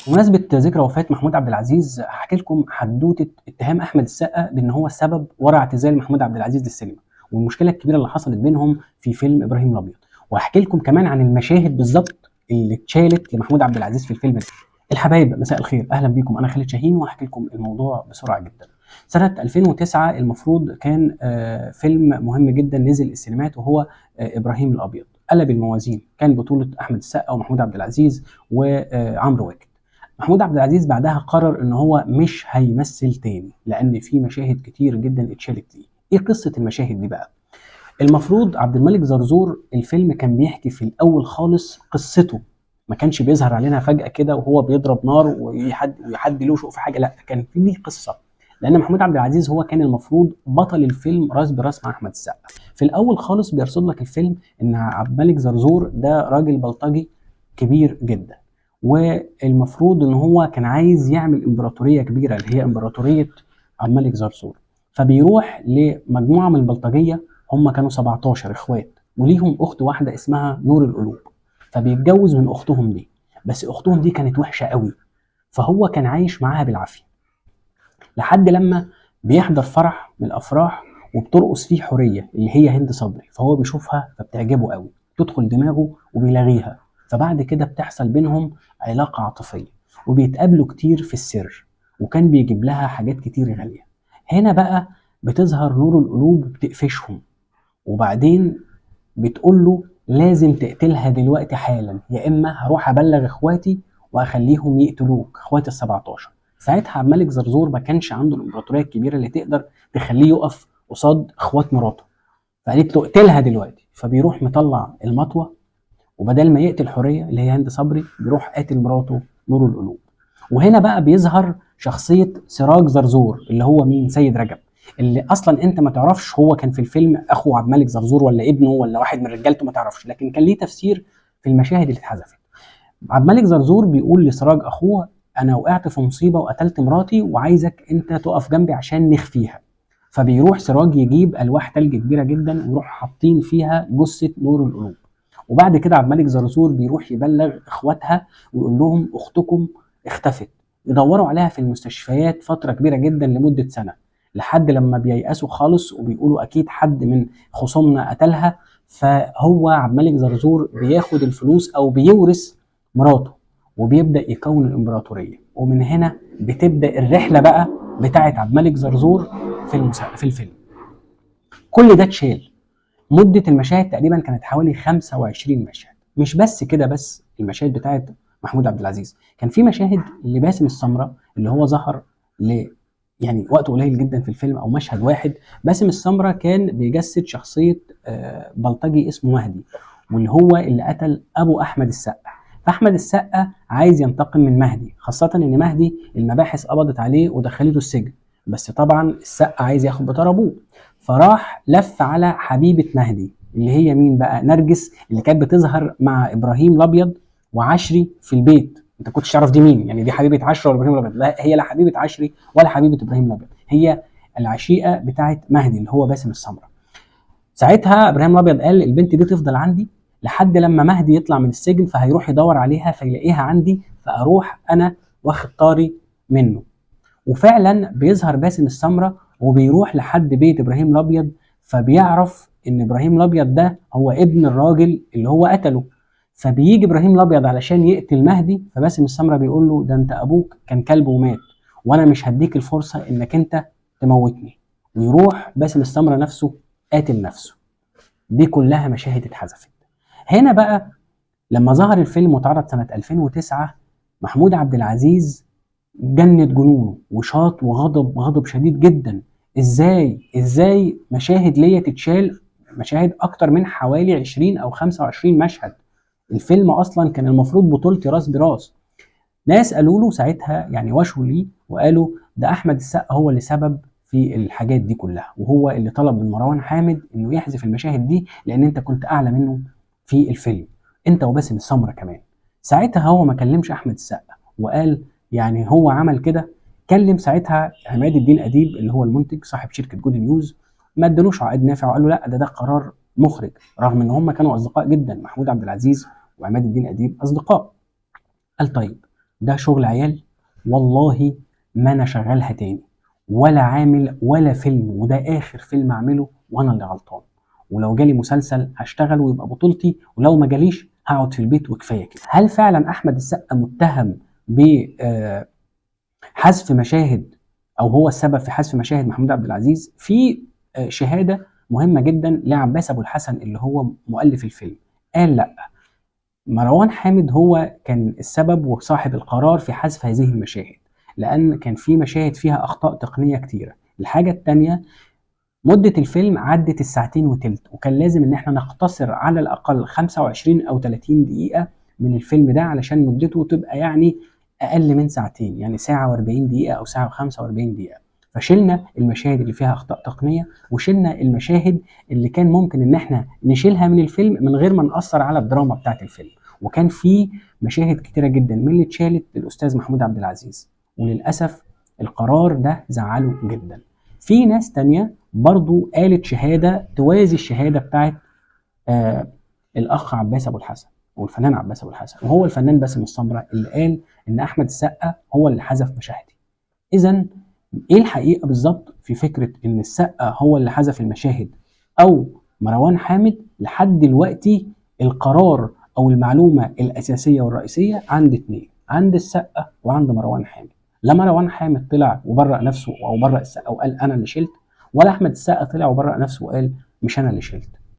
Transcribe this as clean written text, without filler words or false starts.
بمناسبة ذكرى وفاة محمود عبد العزيز هحكي لكم حدوتة اتهام أحمد السقا بأن هو السبب وراء اعتزال محمود عبد العزيز للسينما، والمشكلة الكبيرة اللي حصلت بينهم في فيلم إبراهيم الأبيض، وهحكي لكم كمان عن المشاهد بالظبط اللي اتشالت لمحمود عبد العزيز في الفيلم ده. الحبايب مساء الخير، أهلا بيكم، أنا خالد شاهين وهحكي لكم الموضوع بسرعة جدا. سنة 2009 المفروض كان فيلم مهم جدا نزل السينمات وهو إبراهيم الأبيض، قلب الموازين، كان بطولة أحمد السقا ومحمود عبد العزيز وعمرو واكد. محمود عبد العزيز بعدها قرر ان هو مش هيمثل تاني لان في مشاهد كتير جدا اتشالت ليه. ايه قصة المشاهد دي بقى؟ المفروض عبد الملك زرزور الفيلم كان بيحكي في الاول خالص قصته، ما كانش بيظهر علينا فجأة كده وهو بيضرب نار ويحد له شوق في حاجة، لا كان في ليه قصة، لان محمود عبد العزيز هو كان المفروض بطل الفيلم راس براس مع احمد السقا. في الاول خالص بيرصد لك الفيلم ان عبد الملك زرزور ده راجل بلطجي كبير جدا، والمفروض ان هو كان عايز يعمل امبراطورية كبيرة اللي هي امبراطورية عبد الملك زرزور. فبيروح لمجموعة من البلطجيه، هم كانوا 17 اخوات وليهم اخت واحدة اسمها نور القلوب، فبيتجوز من اختهم دي، بس اختهم دي كانت وحشة قوي، فهو كان عايش معاها بالعافية لحد لما بيحضر فرح من الافراح وبترقص فيه حورية اللي هي هند صبري، فهو بيشوفها فبتعجبه قوي، تدخل دماغه وبيلاغيها. فبعد كده بتحصل بينهم علاقة عاطفية وبيتقابلوا كتير في السر، وكان بيجيب لها حاجات كتير غالية. هنا بقى بتظهر نور القلوب وبتقفشهم، وبعدين بتقول له لازم تقتلها دلوقتي حالا، يا إما هروح أبلغ إخواتي وأخليهم يقتلوك، إخواتي ال17. ساعتها عبد الملك زرزور ما كانش عنده الإمبراطورية الكبيرة اللي تقدر تخليه يقف قصاد إخوات مراته، فقالت له اقتلها دلوقتي. فبيروح مطلع المطوة، وبدل ما يقتل حورية اللي هي هند صبري بيروح قاتل مراته نور القلوب. وهنا بقى بيظهر شخصية سراج زرزور اللي هو مين؟ سيد رجب، اللي اصلا انت ما تعرفش هو كان في الفيلم اخو عبد الملك زرزور ولا ابنه ولا واحد من رجالته، ما تعرفش، لكن كان ليه تفسير في المشاهد اللي اتحذفت. عبد الملك زرزور بيقول لسراج اخوه انا وقعت في مصيبة وقتلت مراتي وعايزك انت تقف جنبي عشان نخفيها. فبيروح سراج يجيب الواح تلج كبيرة جدا ويروح حاطين فيها جثة نور القلوب. وبعد كده عبد الملك زرزور بيروح يبلغ اخواتها ويقول لهم اختكم اختفت، يدوروا عليها في المستشفيات فترة كبيرة جدا لمدة سنة، لحد لما بييأسوا خالص وبيقولوا اكيد حد من خصومنا قتلها. فهو عبد الملك زرزور بياخد الفلوس او بيورث مراته وبيبدا يكون الامبراطورية، ومن هنا بتبدا الرحلة بقى بتاعه عبد الملك زرزور في الفيلم. كل ده اتشال. مدة المشاهد تقريبا كانت حوالي 25 مشهد. مش بس كده، بس المشاهد بتاعت محمود عبد العزيز، كان في مشاهد لباسم السمرة اللي هو ظهر يعني وقته قليل جدا في الفيلم او مشهد واحد. باسم السمرة كان بيجسد شخصية بلطجي اسمه مهدي، واللي هو اللي قتل ابو احمد السقا. فاحمد السقا عايز ينتقم من مهدي، خاصة ان مهدي المباحث قبضت عليه ودخلته السجن، بس طبعا السقا عايز ياخد بطار ابوه، فراح لف على حبيبة مهدي اللي هي مين بقى؟ نرجس، اللي كانت بتظهر مع ابراهيم الابيض وعشري في البيت. انت كنتش تعرف دي مين، يعني دي حبيبة عشري ولا ابراهيم الابيض؟ لا، هي لا حبيبة عشري ولا حبيبة ابراهيم الابيض، هي العشيقة بتاعت مهدي اللي هو باسم السمرة. ساعتها ابراهيم الابيض قال البنت دي تفضل عندي لحد لما مهدي يطلع من السجن، فهيروح يدور عليها فيلاقيها عندي، فاروح انا واخد طاري منه. وفعلا بيظهر باسم السمرة وبيروح لحد بيت ابراهيم الابيض، فبيعرف ان ابراهيم الابيض ده هو ابن الراجل اللي هو قتله. فبيجي ابراهيم الابيض علشان يقتل مهدي، فباسم السمرة بيقول له ده انت ابوك كان كلب ومات، وانا مش هديك الفرصة انك انت تموتني. ويروح باسم السمرة نفسه قاتل نفسه. دي كلها مشاهد اتحذفت. هنا بقى لما ظهر الفيلم واتعرض سنة 2009، محمود عبد العزيز جند جنونه وشاط وغضب غضب شديد جدا. ازاي مشاهد ليا تتشال؟ مشاهد اكتر من حوالي 20 او 25 مشهد. الفيلم اصلا كان المفروض بطولتي راس براس. ناس قالوا له ساعتها، يعني وشوا ليه وقالوا ده احمد السقا هو اللي سبب في الحاجات دي كلها، وهو اللي طلب من مروان حامد انه يحذف المشاهد دي لان انت كنت اعلى منه في الفيلم، انت وباسم السمرة كمان. ساعتها هو ما كلمش احمد السقا وقال يعني هو عمل كده. كلم ساعتها عماد الدين اديب اللي هو المنتج صاحب شركة جود نيوز، ما ادالوش عقد نافع وقال له لا ده قرار مخرج، رغم ان هم كانوا اصدقاء جدا، محمود عبد العزيز وعماد الدين اديب اصدقاء. قال طيب ده شغل عيال، والله ما انا شغالها تاني ولا عامل ولا فيلم، وده اخر فيلم اعمله وانا اللي غلطان، ولو جالي مسلسل هشتغل ويبقى بطولتي، ولو ما جاليش هقعد في البيت وكفاية كده. هل فعلا احمد السقا متهم ب حذف مشاهد او هو السبب في حذف مشاهد محمود عبد العزيز؟ في شهادة مهمة جدا لعباس ابو الحسن اللي هو مؤلف الفيلم، قال لا، مروان حامد هو كان السبب وصاحب القرار في حذف هذه المشاهد، لان كان في مشاهد فيها اخطاء تقنية كتيرة. الحاجة الثانية، مده الفيلم عدت الساعتين وتلت، وكان لازم ان احنا نقتصر على الاقل 25 او 30 دقيقة من الفيلم ده علشان مدته تبقى يعني اقل من ساعتين، يعني ساعة و40 دقيقة او ساعة و45 دقيقة. فشلنا المشاهد اللي فيها اخطاء تقنية، وشلنا المشاهد اللي كان ممكن ان احنا نشيلها من الفيلم من غير ما نأثر على الدراما بتاعت الفيلم. وكان في مشاهد كتيرة جدا من اللي اتشالت للاستاذ محمود عبد العزيز، وللاسف القرار ده زعله جدا. في ناس تانية برضو قالت شهادة توازي الشهادة بتاعت الاخ عباس ابو الحسن والفنان عباس ابو الحسن، وهو الفنان باسم السمرة اللي قال ان احمد السقا هو اللي حذف مشاهدي. اذا ايه الحقيقة بالظبط في فكرة ان السقا هو اللي حذف المشاهد او مروان حامد؟ لحد دلوقتي القرار او المعلومة الاساسية والرئيسيه عند اتنين، عند السقا وعند مروان حامد. لا مروان حامد طلع وبرأ نفسه او برأ السقا وقال انا اللي شلت، ولا احمد السقا طلع وبرأ نفسه وقال مش انا اللي شلت.